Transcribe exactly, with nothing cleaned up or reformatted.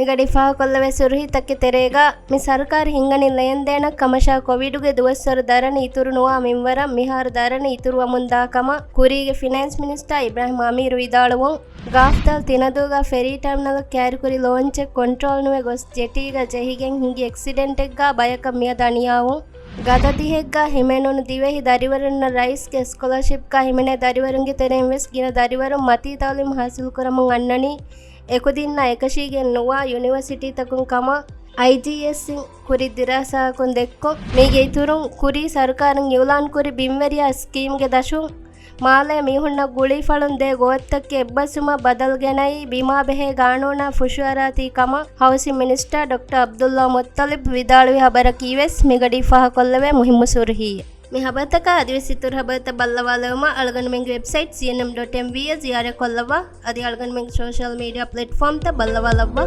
މިގަޑި ފާހަގަކޮށްލެވޭ ސުރުހީތަކެއް ތެރޭގަ، މި ސަރުކާރު ހިންގަނީ ލެންދޭނަށް ކަމަށާ، ކޮވިޑުގެ ދުވަސްވަރު ދަރަނި އިތުރު ނުވާ މިންވަރަށް މިހާރު ދަރަނި އިތުރުވަމުންދާ ކަމަށް ކުރީގެ ފިނޭންސް މިނިސްޓާ އިބްރާހިމް އަމީރު ވިދާޅުވުން. ގާފްދަލް ތިނަދޫގަ ފެރީ ޓާމިނަލަށް ކައިރިކުރި ލޯންޗެއް ކޮންޓްރޯލް ނުވެ ގޮސް ޖެޓީގަ ޖެހިގެން ހިނގި އެކްސިޑެންޓެއްގަ ބަޔަކަށް މިއަދު އަނިޔާވުން. ގަދަ ދިހެއްގަ ހިމެނުނު ދިވެހި ދަރިވަރުންނަށް ރައީސްގެ ސްކޮލަރޝިޕްގަ ހިމެނޭ ދަރިވަރުންގެ ތެރެއިން ވެސް ގިނަ ދަރިވަރުން މަތީ ތައުލީމު ހާސިލްކުރަމުން އަންނަނީ. އެކުދިންނަށް އެކަށީގެން ނުވާ ޔުނިވަރސިޓީތަކުން ކަމަށް އައިޖީއެސްއިން ކުރި ދިރާސާއަކުން ދެއްކުން. މީގެ އިތުރުން ކުރީ ސަރުކާރުން އިއުލާންކުރި ބިންވެރިޔާ ސްކީމްގެ ދަށުން މާލޭ މީހުންނަށް ގުޅީފަޅުން ދޭ ގޯތްތަކެއް އެއްބަސްވުމަށް ބަދަލު ގެނައީ ބިމާ ބެހޭ ގާނޫނާ ފުށުއަރާތީ ކަމަށް ހައުސިން މިނިސްޓާ ޑޮކްޓަރ ޢަބްދުﷲ މުއްޠަލިބް ވިދާޅުވި ހަބަރަކީ ވެސް މިގަޑީ ފާހަގަކޮށްލެވޭ މުހިއްމު ސުރުހީއެއް. މި ހަބަރުތަކާ އަދިވެސް އިތުރު ހަބަރުތައް ބައްލަވާލެވުމަށް އަޅުގަނޑުމެންގެ ވެބްސައިޓް ސީއެންއެމް ޑޮޓް އެމްވީއަށް ޒިޔާރަތް ކޮށްލައްވާ. އަދި އަޅުގަނޑުމެންގެ ސޯޝަލް މީޑިއާ ޕްލެޓްފޯމްތައް ބައްލަވާލައްވާ.